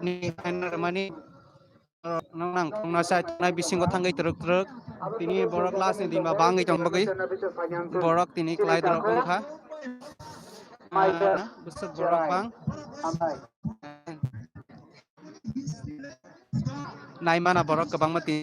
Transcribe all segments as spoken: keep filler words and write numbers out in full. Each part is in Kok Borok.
ni final rwmani, nang nang thungna sai thungnai bisingo thangwi twrwk twrwk. Tini borok last ni din ba bangwi tong bagwi borok tini klai dorok wngkha. Ah, bwswk borok bang. Naimana borok kwbangma tini.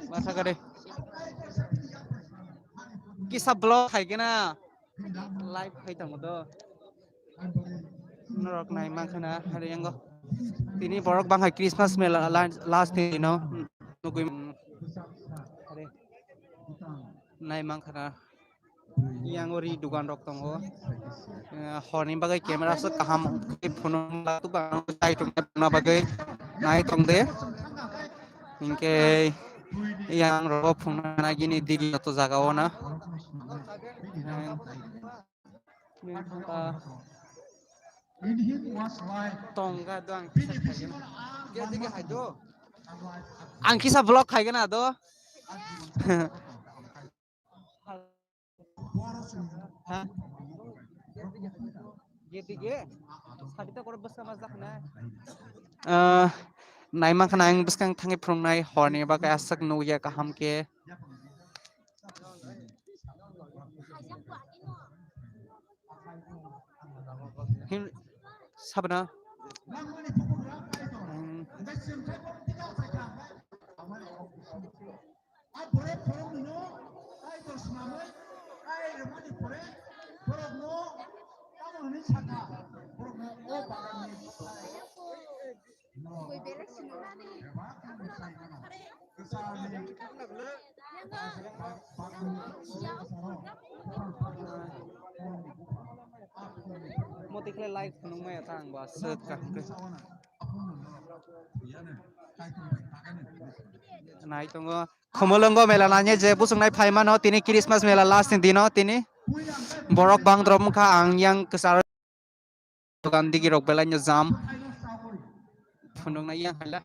Masa gari. Kisa vlog khai kena live khai tongo do. Norok nai mankha na hari yango. Tini borok bang hai Christmas mela la-, last day no. Nugui, hari. Nai mankha na. Yang ori dukan rok tongo. Eh, horni bagwi camera se kaham khe phunuk la tu bang tai tung na bagwi nai tong de. Hinkhe yang rok phunuk na gini digi to jaga o na. Eh, tongga do ang kisa khaigena. Ge digi hai do. Ang kisa vlog khaigena do. Ha? Gede ge? Sadi ta kore bwsa ma jak na. Ah, naima khna ang bwskang thangwi phunuknai horni bagwi aswk nukya kaham khe. Hin, sabna. Hmm. Moti khlai live phunukmaya ta ang ba sut ka hwnkhe. Nai tongo. Khumulwngo mela nanye je buchungnai phaimano tini Christmas mela last ni dino tini. Borok bangdrop wngkha ang yang kwcharo dogan digi rok belai no jam. Phunuknai yang hala.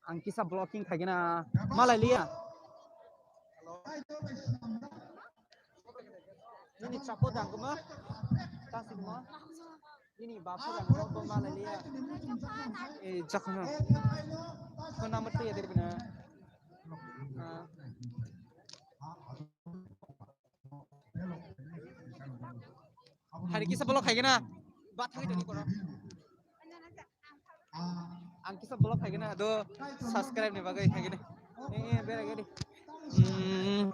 Ang kisa blocking khaigena malai liya. Nini chapo dang kuma. Tasik ma. Nini bapo dang kuma malai liya. Eh, jakna. Ko number tu ya dari bina. Ah. Hari kisa blog khaigena. Ba thangwi tongni koro. Ang kisa blog khaigena do subscribe ni bagwi khaigena. Eh, eh, bera gedi. Hmm,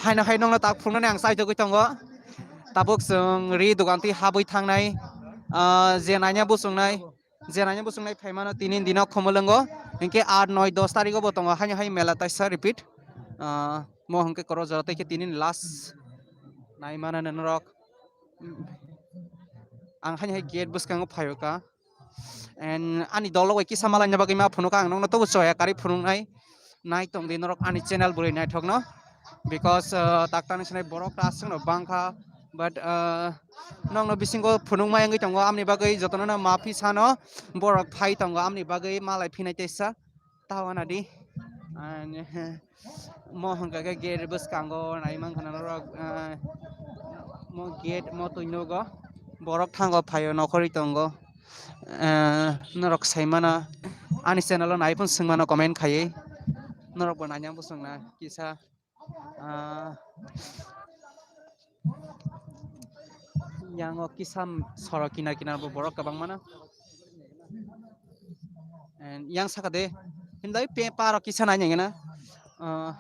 haino hai nongno tak phunuknani ang chaitogwi tongo. Tabuk chwng ri dogan twi habwi thangnai. Ah, je nanya buchungnai. Je nanya buchungnai phaimano tini dino Khumulwngo. Hinkhe aat, noi, dos tarigo bo tongo. Haino hai mela taisa repeat. Ah, mo hinkhe koro jora tei khe tini last. Naimano norok. Ang haino hai gate bwskango phaio ka. And ani dolo bai kisa malaina bagwi ma phunukha ang nokno tobo choya kari phunuknai. Nai tong di norok ani channel bwrwi naithokno. Because, uh, takta ni sinai borok ta aswkno bangkha. But, uh, nokno bisingo phunukma wngwi tongo amni bagwi jotono no ma phi sano borok phai tongo amni bagwi malai phinai teisa. Tawana di. And, mo hwnkha khe gate bwskango nai mankha na norok, ah, mo gate mo twi nogo borok thango phaio nokhorwi tongo. Ah, norok saimano ani channel o nai phano swngmano comment khaiwi norok bo naina bwswngna kisa, ah, yango kisa sorok kinar kinar bo borok kwbangmano. And yang saka de himlai pe parok kisa nai nangena. Ah,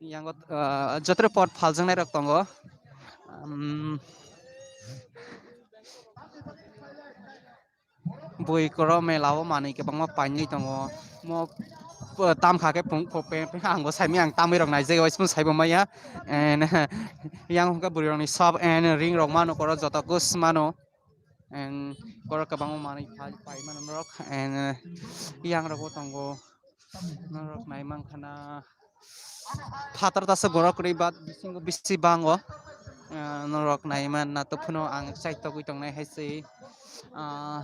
yango, ah, joto pot phaljaknai rok tongo. Um, bui koro mela o manwi kwbangma painwi tongo. Mo, ah, tam kha khe phung phung pe pe ang bo saimanya ang tamwi rok naijak bai saibo maya. And yang hwnkhe bwrwi rokni sop and ring rok mano koro joto kus mano. And koro kwbangma manwi phai pai mano norok. And, eh, yang rogo tongo. Norok nai mankha na phatar tasa borok kwrwi bat bisingo bisi bango. Eh, norok nai man na to phano ang chaitogwi tongnai hai se. Ah,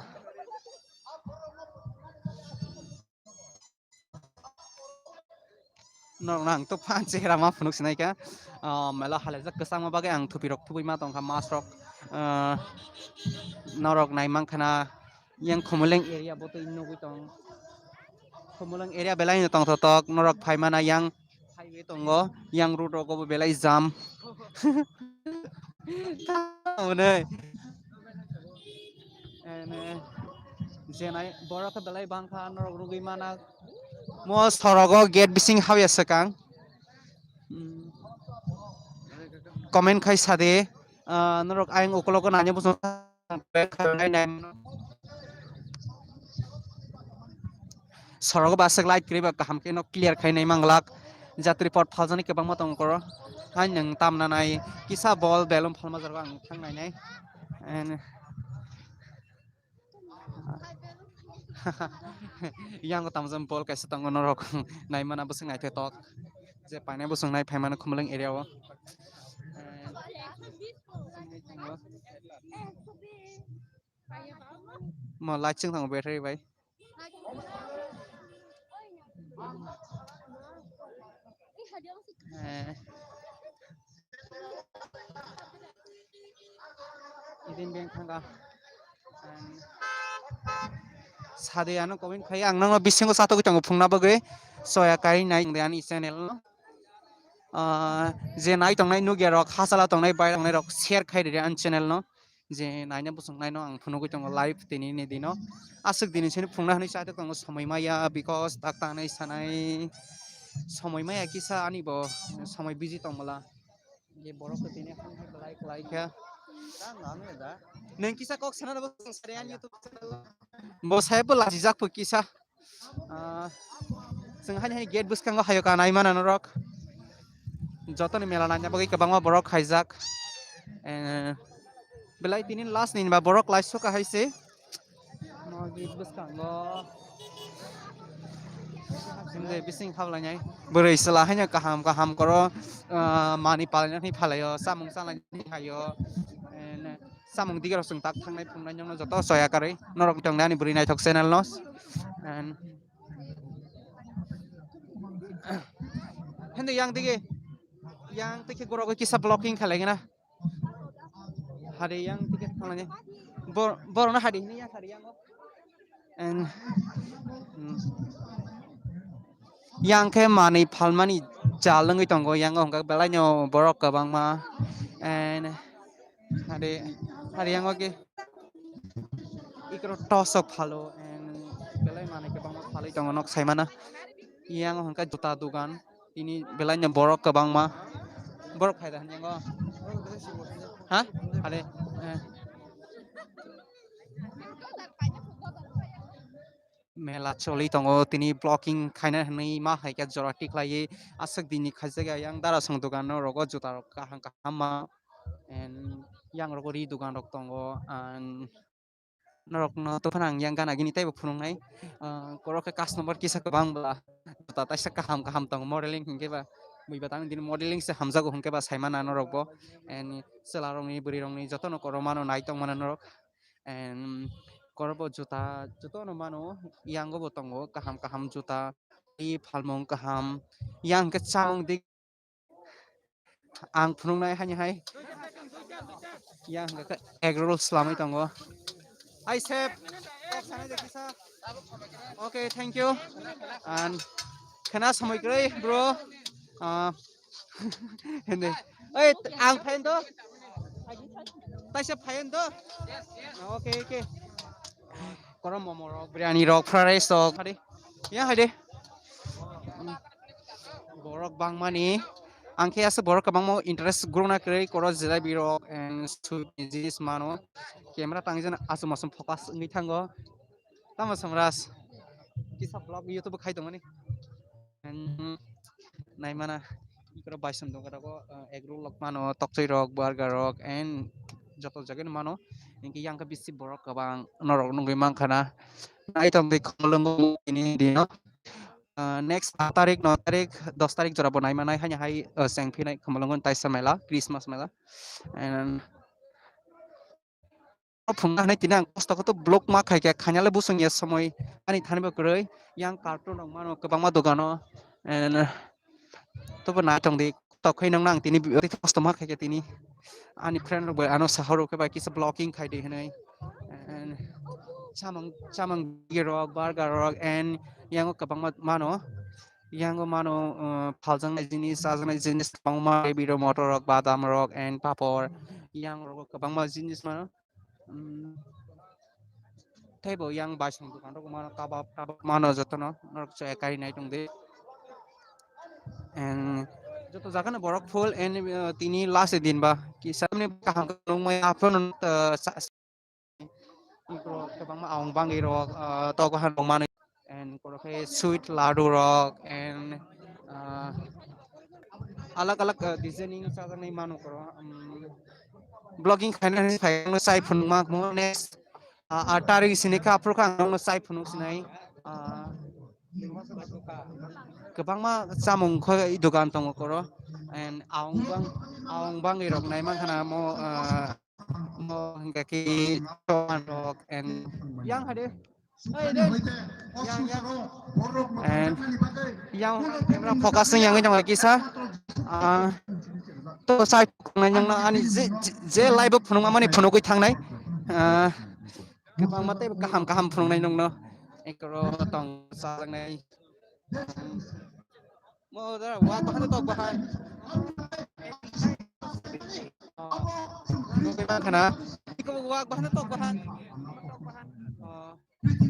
Norok no ang to phan chehra ma phunuk sinai kha. Ah, mela halaijak kwchangma bagwi ang thupi rok thubui ma tongkha, mask rok. ah, norok nai mankha na yang Khumulwng area bo twi nugwi tong. Khumulwng area belai no tongthotok, norok phai mana yang highway tongo, yang road rogo bo belai jam. Tamoni. Ene, je nai borok belai bangkha, norok nugwi mana. Mo sorogo gate bising habya swkang. Hmm. Comment khai sadi, ah, norok ayang ukologo nanya bosong. Sorogo baswk light kwrwi ba kaham khe no clear khai nai manglak. Jatri pot phaljani kwbangma tongo koro. Hai nwng tamna nai kisa bol balloon phalma jago ang thang nai nai. And yang tamjani bol kaisa tongo norok naimana bwswk naithotok. Je paina bwswk nai phaimano Khumulwng area o. And mo light chwng thango battery bai. Eh. Idin beng thanga. Sade ano comment khai ang nangno bisingo satogwi tongo phungna bagwi soya kari nai ani channel no. Ah, je nai tongnai nugya rok, hasala tongnai, bai tongnai rok share khai riri ani channel no. Je naina bosong naino ang phunugwi tongo live tini ni dino. Aswk dini sini phungna hwnwi chai tongo somoi maya because tak tanai sanai somoi maya kisa ani bo somoi busy tongmala. Je borok ko tini hwnwi like like ya. Nwng kisa kok sana bo sari ani YouTube channel. Bo sai bo lajijak pho kisa. Ah, chwng hani hani gate bwskango hayo kanai mana norok. Jotoni mela nanya bagwi kwbangma borok khaijak. Eh, belai tini last ni ba borok lai soka hai se. Mo gate bwskango. Sinde bising hablainai. Bwrwi sela haino kaham kaham koro, ah, mani palainani phalaio, samung salainani hayo. Eh, samung dige rok chwng tak thangnai phungnai nokno joto soya karwi norok tong ani bwrwi naithok channel no. And hindi yang dige yang tike gorok kisa blocking khalai gana. Hari yang tike thangnai bor borok na hari hini yang hari yang. And, mm, yang khe manwi phalmani jal wngwi tongo, yang hwnka belai no borok kwbangma. And hari, hari yang oke ikro tosok phalo, and belai manwi kwbangma phalwi tongo nok saimana. Yang hwnka juta dugan, tini belai no borok kwbangma. Borok phaida hwnyango. Ha? Hari, eh. Mela choli tongo, tini blocking khaina hwnwi ma hai khe jora tiklaiwi aswk dini khaijak ya yang darasong dogan no rogo juta rok kaham kaham ma, and yang rogo ri dogan rok tongo, and norok no to phano ang yang gana gini teibo phunuknai, ah, korok khe customer kisa kwbang bla juta taisa kaham kaham tongo modeling hinkhe ba bui batang dini modeling se hamjago hinkhe ba saimana norok bo, and chwla rokni bwrwi rokni jotono korok mano nai tongmana norok. And korobo juta jotono mano, yango bo tongo kaham kaham juta, tei phalmung kaham, yang khe chamung di ang phunuknai haini hai. Yang hwnkhe egg roll swlamwi tongo. Hai chef, kok sanai de kisa. Okay, thank you. And khena samui kwrwi bro. Ah, hindi. Oi, ang phain do. Taisa phain do. Okay, okay. Koro momo rok, biryani rok, fried rice rok. Hadi. Ya, hadi. Borok bangmani. Ang khe aswk borok kwbangma interest gurung na kwrwi koro jalebi rok and sweet jinis mano. Camera tangwi jana aswk maswk focus wngwi thango. Tamo Samras. Kisa vlog YouTube khai tongmani. And naimana ikoro baisong dong kata ko, uh, egg roll rok mano, tokchoi rok, burger rok, and joto jaga ni mano. Engke yang khe bisi borok kwbang norok nugwi mankha na. Nai tong di kholo ini dino. Ah, next aat tarik, no tarik, dos tarik jora bo naimanai, haini hai, ah, cheng phinai Khumulwngo taisa mela, Christmas mela. And phunga hanai tini ang kosto koto vlog ma khai khe, khainale busung ya somoi ani thani bo kwrwi, yang cartoon rok mano kwbangma dogano. And, ah, tobo nai tong di, tok khai nang nang tini kosto ma khai khe tini. Ani friend rok bai ano sahoro khe bai kisa vlogging khai di hinwi. And chamang, chamang rok, burger rok, and yango kwbangma mano. Yango mano, uh, phaljaknai jinis, chajaknai jinis kwbangma, biro motor rok, badam rok, and papor. Yang rok kwbangma jinis mano. Um, teibo yang baisong dokan rok mano, kabab, kabab mano jotono, norok chaya kari nai tong di. And joto jaga no borok full, and, uh, tini last din ba, kisa ni kaham nung mai aphano, uh, sa-, sa-, kwbangma aung bangwi rok, uh, togo han rok mano. And koro khe sweet ladu rok and, ah, alag alag, ah, designing chajaknai mano koro. Um, vlogging khainani phai ang chai phunukma mo next, ah, ah, tarik sini khe aphuru khe ang nokno chai phunuk sinai. Ah, kwbangma chamung kho i dogan tongo koro and aung bang, aung bangwi rok nai mankha na mo, ah, Mo hingka ki chuan rok and yang hade. Hey, deh. Yang, yang. And yang camera focus yang yang kisa. Ah, to sai phunuknai yang ani je, je, je live phunukma mani phunukwi thangnai. Ah, kwbangma tei kaham kaham phunuknai nongno. Ekro tong sajaknai. Mo da wak bahai tok bahai. Tok bahai khana. Iko wak bahai tok bahai.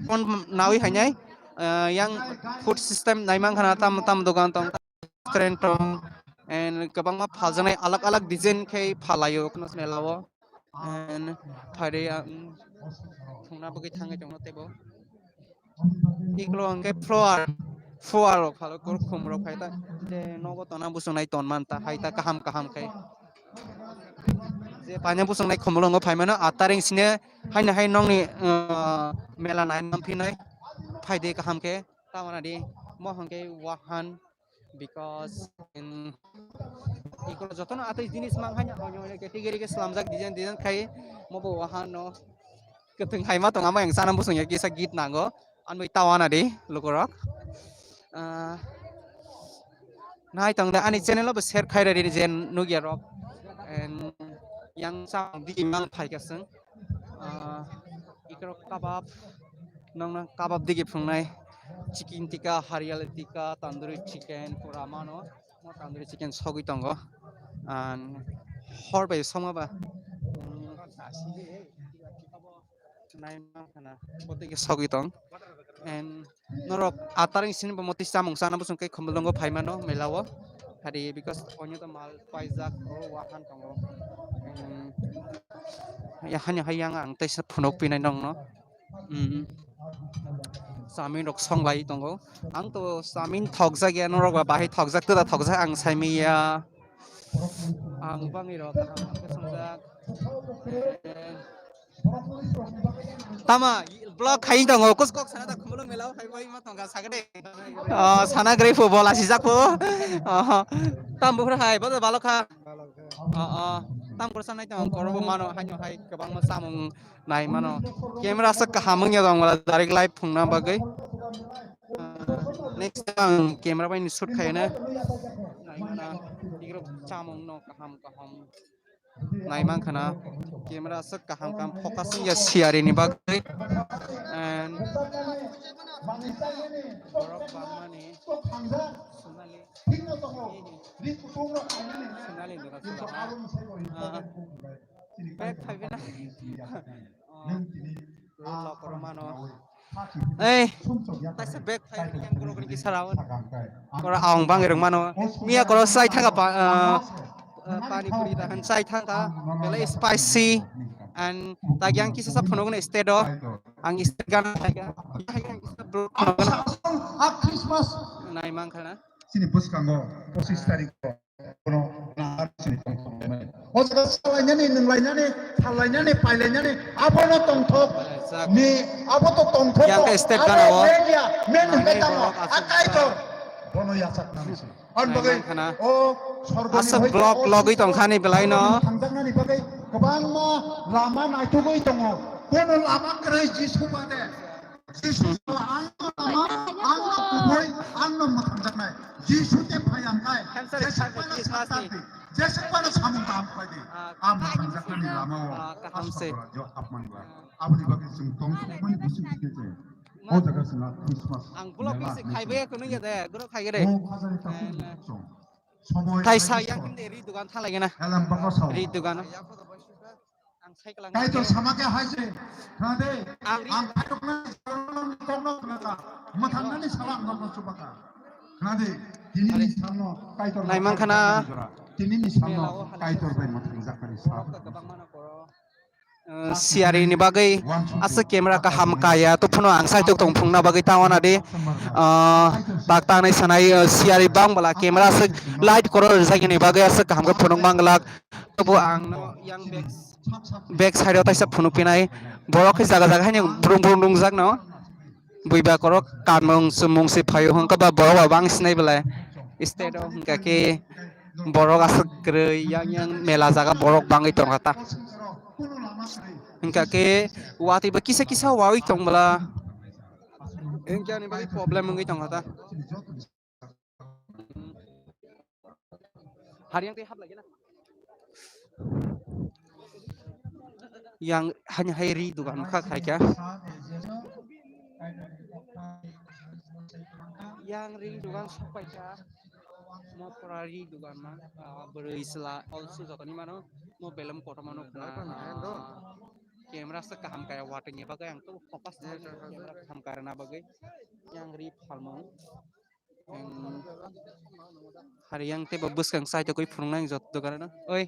Phone nawi hainai, eh, yang food system nai mankha na tam tam dogan tong, restaurant tong, and kwbangma phaljaknai alag alag design khai phalaio kheno mela o. And phaide ang thungna bagwi thangwi tongno teibo. Iklo hwnkhe flower, flower rok phalo, kurkhum rok phaita. Je nogo tona busung nai ton manta, haita kaham kaham khai. Je paina busung nai khumulongo phaimano, ataring sine haino hai nongni, uh, mela nai mamphinai, phaide kaham khe, tamana di, mo hwnkhe wahan, because in ikoro jotono atwi jinis mang haino onyo onyo category khe slamjak design design khai, mobo wahan no. Kwthwng hai ma tong, amo yang sana busung ya kisa git nango. Anbui tawana di lukurok. Ah, nai tong da ani channel bo share khai radi je nugya rok. And yang sa di mang phai ka sung. Ah, ikrok kabab, nong nong kabab digi phungnai. Chicken tikka, hariyali tikka, tandoori chicken, pura mano. Mo tandoori chicken sogwi tongo. And hor bai songma ba. Nai mankha na, botwi khe sogwi tong. And norok atar sini bo motwi chamung chana bosong khe Khumulwngo phai mano mela o. Hari because onyo to mal paijak o wahan tongo. Mm, ya hani hai yang ang tei phunuk pinai nong no. Mm. Chamin rok song lai tongo. Ang to chamin thokjak ya, norok ba bahai thokjak, toda thokjak ang sai manya. Ang bangwi rok kaham kaham khe songjak. Tama, vlog khai tongo, kus kok sana da Khumulwng mela o phai bai ma tonga sagade. Oh, sana gre pho, bola sijak pho. Oh, tam bukhra hai, bodo balok kha. Oh, oh, tam bukhra sanai tong, korobo mano, haino hai, kwbangma samung nai mano. Camera sa kaham wngya tong, wala direct live phungna bagwi. Ah, next time ang camera bai ni shoot khai na. Nai mana, ikrok chamung no kaham kaham. Nai mankha na, camera aswk kaham kaham focus wngya siyari ni bagwi. And borok bangmani Sonali, Sonali dora sila. Ah, bag phaibai na. Oh, rul rok oro mano. Ei, taisa bag phai yang borok ni kisa raun. Oro aung bang rwng mano. Miya koro chai thangka pa, ah, ah, pani puri dahan chai thangka. Belai spicy and tagi ang kisa sa phunuk ni state o. Ang state gana thangka. Nai mankha na. Chini bwskango pochis tarikh o. Bono nang sini tongthok laimani. O jaga salainani, nunglainani, thallainani, pailainani, abono tongthok. Exact. Ni, abo to tongthok. Yang ke step gana o. Media, men hwnkhe tamo. Akai to. Bono yachak nang si. Ang bagwi o sorboni aswk vlog logwi tongkhani belai no. Thangjaknani bagwi kwbangma lama naitugwi tongo. Bono lama kwrwi Jisu bade. Jisu ang lama, ang kubui, ang mwthangjaknai. Jisu te phai ang kai. Jesa phano Christmas ni. Jeswk phano samung kaham khlai di. Ah, ah, mwthangjaknani lamao ah, kaham se. Aswk jora jok hapman ba. Aboni bagwi chwng tong thokmani bising thikhe je. O jaga chwng Christmas ang vlog mela bisi khai bai khunu ya de, guro khai gede. O khajani takhuk chwng. Somoi Thai sa yak de ri dugan thalai gena. Elam bako sao. Ri dugan. Ang cycle ang Kaitor sama khe hai se. Khna de. Ang ri- Ang kaitor na kokno khna ta. Mwthang nani sala ang kokno chubaka. Khna de. Tini ni salno kaitor Nai man khna. Tini ni salno kaitor bai mwthang jakani sal. Kwbangma no koro. Uh, siyari ni bagwi aswk camera kaham kaya to phano ang saitok tong phungna bagwi tawana de. Uh, tak tanai sanai, uh, siyari bang bala camera aswk light koro rijak ni bagwi aswk kaham khe phunuk manglak. Tobo ang no yang back, back side o taisa phunuk pinai. Borok khe jaga jaga haino brum brum rungjak no. Buiba korok kanmung chumung se phaio hwnkhe ba borok ba bang sinai belai. State o hwnkha khe borok aswk kwrwi yang yang mela jaga borok bangwi tongkha ta. Hwnkha khe watwi ba kisa kisa wawi tong bwla. Hwnkhe ani bagwi problem wngwi tongkha ta. Hari yang tei hap lagi na. Yang hanya hai ri dugan kha khai kha. Yang ri dugan sok pai kha. Mo pura ri dugan ma, ah, bwrwi sla also jotoni mano. Mo belem kotor mano khna, ah, camera se kaham kaya watwi ni bagwi ang to focus camera kaham kaya na bagwi. Yang ri phalmung. Em, hari yang tei bo bwskang side o koi phunuknai jot dogan no. Oi.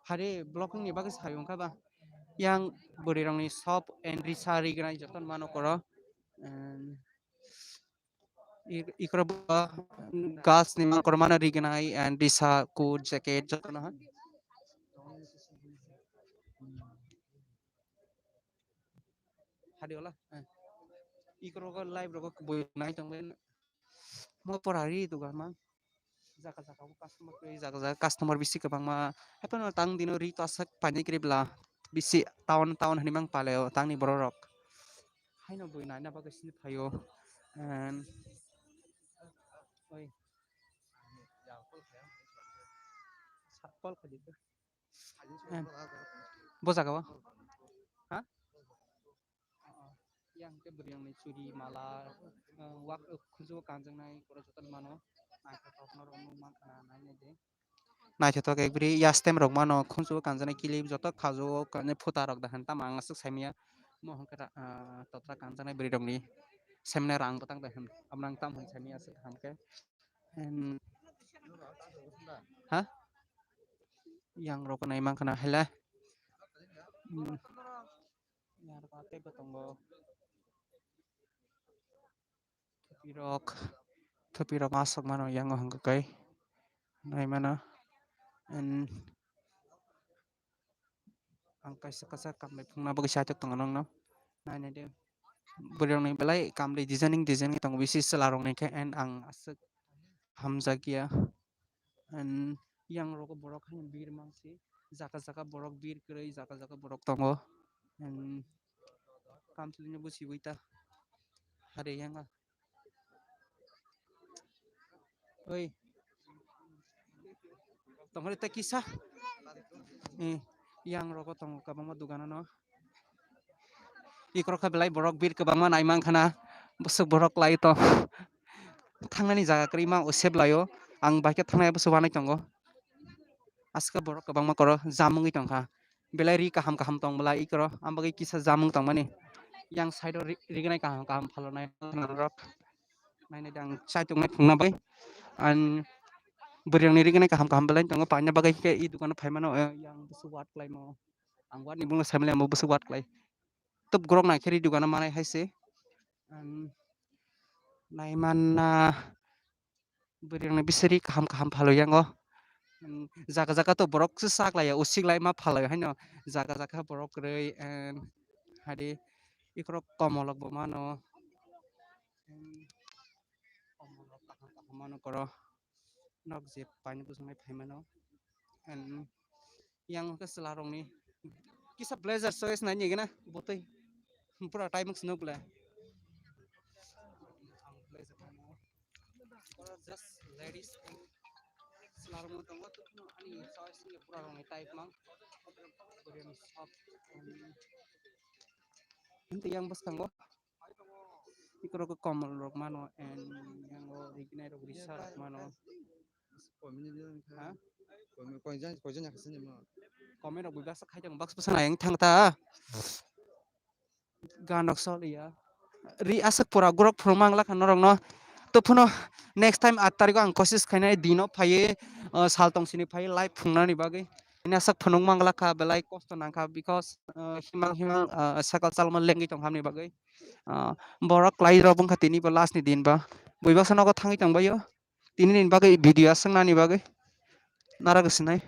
Hari vlog ni bagwi sai wngkha ba. Yang bwrwi rokni shop and risa rignai joto mano koro. Em, i-, ikoro bo gas ni mano koro mano rignai and risa coat jacket joto no ha. Hari ola. Eh. Ikoro go live rogo boi nai tong ben. Mo pora ri dugan ma. Jaga jaga o customer kwrwi, jaga jaga customer bisi kwbangma. Haphano tang dino ri to aswk painai kwrwi bla. Bisi town town hinwi mang paleo tangni borok rok. Haino bui naina bagwi sini phaio. And oi. Sa call khaidi. Em. Bo jaga o? Ha? Yang ke bwrwi rokni churi, mala, eh, wak, eh, khunju o kanjaknai, borok joto no mano. Naithotok norok nukmankha na, nainai de. Naithotok ek bwrwi yastem rok mano, khunju o kanjaknai clip joto khaju o kanwi phuta rok da hinwi tamo ang aswk saimanya. Mo hwnkhe ra, ah, totra kanjaknai bwrwi rokni saimanya rang bwtang da hin, amo nang tamo hin saimanya aswk kaham khe. Em, ha? Yang rok nai mankha na hela. Hmm. Yang rok tei bo tongo. Thupi rok, thupi rok aswk mano yang o hwnkhe kai. Nai mano. Em, Ang kaisa kaisa kamlai phungna bagwi saitok tongo nokno. Nainai de. Bwrwi rokni belai kamlai designing designing tongo bisi chwla rokni khe, and ang aswk hamjakya. And yang rogo borok haino bir mangsi. Jaga jaga borok bir kwrwi, jaga jaga borok tongo. And kamchwlwino bwswi ui ta. Hari yang a. Oi. Tongo tei kisa. Eh, yang rogo tongo kwbangma dogano no. Ikorok khe belai borok bir kwbangma nai mankha na. Bwswk borok lai to. Thangnani jaga kwrwi ma usep laio. Ang bai khe thangnai bwswk wanai tongo. Aska borok kwbangma koro jam wngwi tongkha. Belai ri kaham kaham tong belai ikoro, ang bagwi kisa jamung tongmani. Yang side o ri-, rignai kaham kaham phalonai rok. Nainai dang chai tongnai phungna bai. An bwrwirokni rignai kaham kaham belai tongo, paina bagwi khe i dukano phaimano, eh, yang busu wat klaimo. Ang watni bungno saimali ang busu wat klai. Tub gorok naikhe ri dukano manai hai se. An naimanna. Bwrwirokni biseri kaham kaham phalwi yango. Hmm, jaga jaga to borok se sak laiya, usik lai ma phalwi haino. Jaga jaga borok kwrwi, em, hadi ikorok komolok bo mano. Em, komolok kaham kaham mano koro. Nok je paini bwskango phai mano. Em, Yang ke selarong ni. Kisa blazer choice nai ni gana botoi. Pura time se nuk le. Just ladies. Larmo tongo, ani choice ni pura rong ni type mang. Korean shop. Hinti yang bwskango. Ikorok komol rok mano and yango riginai rok risa rok mano. Ha? Comment rok bui baksa khai tong, baksa baksa nai wng thang ta. Gan rok soliya. Ri aswk pura grok phuru mang lakha norok no. To phuno next time aat tarikh o ang kosis khainai dino phaiwi, uh, sal tong sini phaiwi live phungnani bagwi. Ini aswk phunuk mang lakha belai kosto nangkha because, uh, himang himang, uh, sakal chalma lengwi tong hamni bagwi. Uh, borok klai rok wngkha tini bo last ni din ba. Bui baksa nogo thangwi tong baio. Tini ni bagwi video aswk nani bagwi. Nara gw sinai.